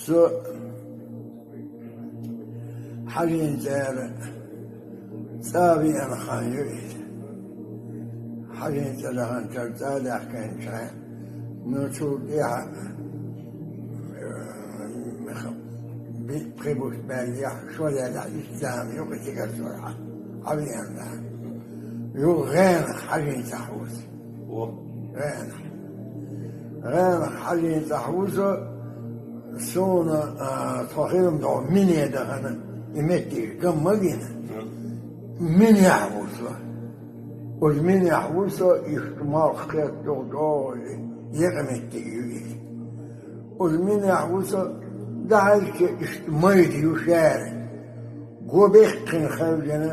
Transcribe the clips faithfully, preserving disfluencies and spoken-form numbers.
Цо хьажийна цӀера цӀа веана хан ю иза. Хьажийна цӀа даханчара цӀа даьхкинчара, ну, цул тӀехьа, э, би-, пхи буц баьллехь, шо лелахь, иштта зама ю кхы цигара цо хьа-, хьавеана. Юха гӀенах хьажийна цӀа хьувза. О. ГӀенах. ГӀенах хьажийна цӀа хьувза, суна, а, тхо хилма догӀу мине дахана, и меттиг ган ма гина. Минехь ву со. Оцу минехь ву со, иштта малх кхеттух догӀу, екъа меттиг ю иза. Оцу минехь ву со, дахьаьжча иштта майда ю шаьра. Го бехкхина хевшина,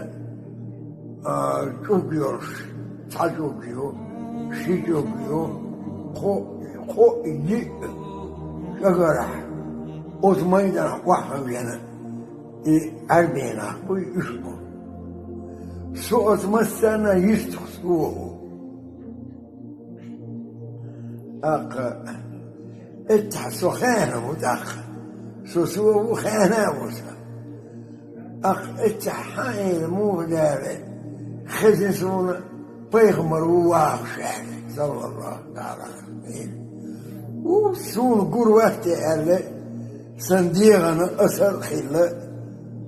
а, чӀуг йолуш, цхьа чӀуг ю, ши чӀуг ю, кхо, кхо йиъ чӀагарахь. Оцу майданахь охьахевшина, и Ӏаьрбийн нах буй, уьш бу. Со оцу массарна йистах сов ву. ТӀаккха, эттахь со хаьна ву тӀаккха. Со сов ву, хаьна а ву со. ТӀаккха эттахь хьан эла муха дара, хезна суна пайхамар ву вахаш аьлла, саллаллаху таӀала Ӏалайхи. У, суна гур вац те аьлла, сан дегӀана асар а хилла,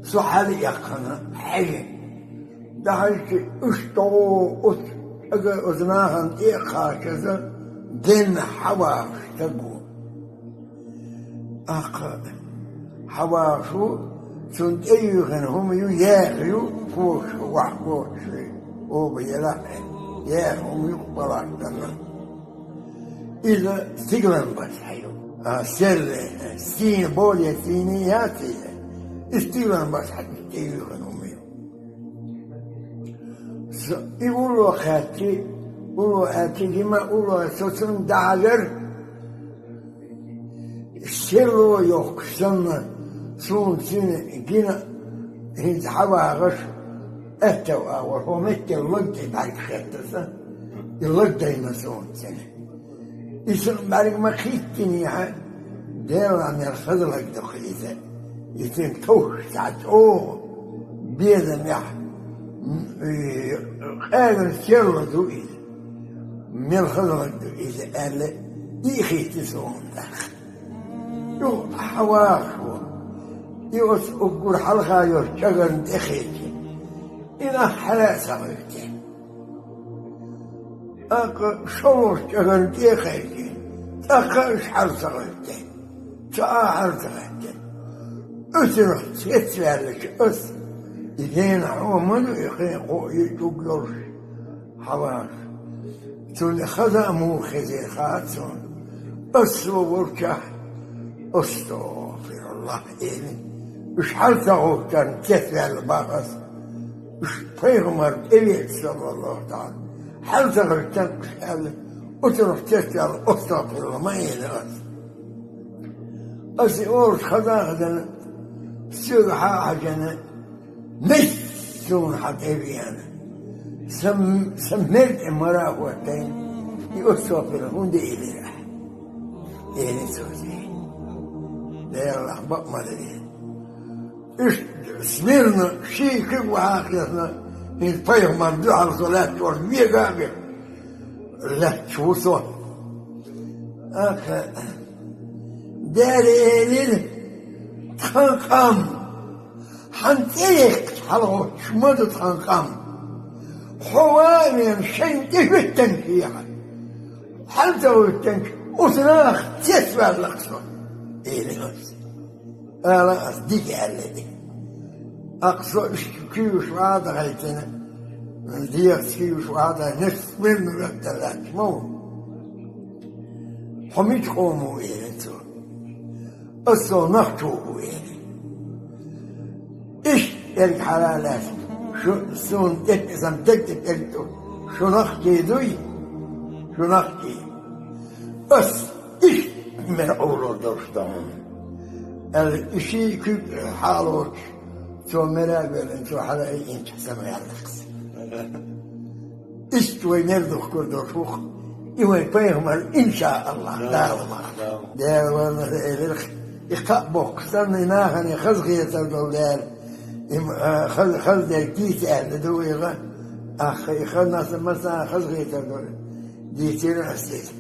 со хьалаэккхана хьаьжи. ДӀахьаьжча, уьш догӀу оцу, ага оцу нахана тӀе а кхачаза, денна хьавахаш стаг ву. ТӀаккха хьавахаш ву, цунна тӀеюьйхина хӀума ю, яха ю, кхочуш ву, ваха кхочуш ву, оба елахь, яха хӀума ю, палат дана. Иза стигалан басахь ю. А, серле, сийна, более сийна яц иза. И стигалан басахь тӀеюьйхина хӀума ю. С-, и улло кхаьччи, улло аьлчи, жима улло, со цунна дӀахьажар, серло йохкуш санна, суна цуьнан гина, хӀинца хьавагӀаш, аьтту агӀор, хӀо меттел лаг тӀе бӀаьрг хеттаза, и лаг дайна суна цуьнан. И сан бӀаьрг ма кхиттинехьа, Делан мел хаза лаг ду-кх иза. И цуьнан товш цхьа чӀогӀа безамехь, м, и къегара серло ду иза. Мел хаза лаг ду иза аьлла, и хетти суна тӀаккха. Юха хьавахаш ву. И оцу уггар хьалха йолчу чӀагарна тӀе хетти. И нах хьала а ца гӀевттина. ТӀаккха шолгӀачу чӀагарна тӀе а кхайкхина, тӀаккха уьш хьала ца гӀевттина, цкъа а хьала ца гӀевттина. Оцунах цецваьллачу ас, и генахь хӀума ма ду и кхин кхо а чӀуг йолуш, хьавахаш. Цунна хаза а муха хезира хаьа цунна. Ас со волчохь, астагӀфируллахӀ, элира. Уьш хьала ца гӀевттарна цецваьлла бах ас. Уьш пайхамар тӀевеача, саллаллаху таӀала, хьала ца гӀевттарна уьш аьлла, оцунах цецваьлла, астагӀфируллахӀ ма элира ас. Ас и олуш хаза а хезна, соьга хьа а хьаьжна, мел суна хьан тӀе веана. Сан, сан мер тӀе мара а хӀоттийна, и астагӀфируллахӀ хӀунда элира ахь? Элира цо цуьнга. Делахь бакъ ма дан. Иштта смирно ши куьг вахьа а хезна, хӀинца пайхамар дуьхьал со лаьтташ вега а вега, лаьтташ ву со. Аха, Дела элира: «Тхан къам, хьан цӀе яьккхича хьалагӀоттуш ма ду тхан къам. Хьо ван а веана, шайна тӀе хӀоьттинчу хьан, хьала ца хӀоьттинчу, оцу нахах цецваьлла-кх со», — элира ас. Ала ас дика аьлла и. Аккха со иштта куьйгаш вахьа а дахийтина, дегӀаца куьйгаш вахьа а дахийтина, нерс мирна ветталлаьтташ ма ву. «Хьо мича къомо ву?» — элира цо. «Ас со нохчо ву», — элира. Иштта эрг хьала а лаьцна, шу, суна тӀе, сан дег тӀе кӀерг ду, шу нохчий дуй? Шу нохчий. Ас иштта мера Ӏур долуш ду хьуна, аьлла, и ши куьг хьалоцуш, цо мера а воьллина, цо хьала а йиъинчу сама яьллакх. Иштта вай мер духкур долуш ву-кх и вайн пайхамар, иншааллахӀ, Дала мара. Дала вайна элира-кх, И кхаъ боккха санна, и нахана хазахетар долу дела, и м-, а, хаз-, хаза дерг дийца аьлла ду вайга. Ахха и хаза наса маса хазахетар долу дийцира ас иза.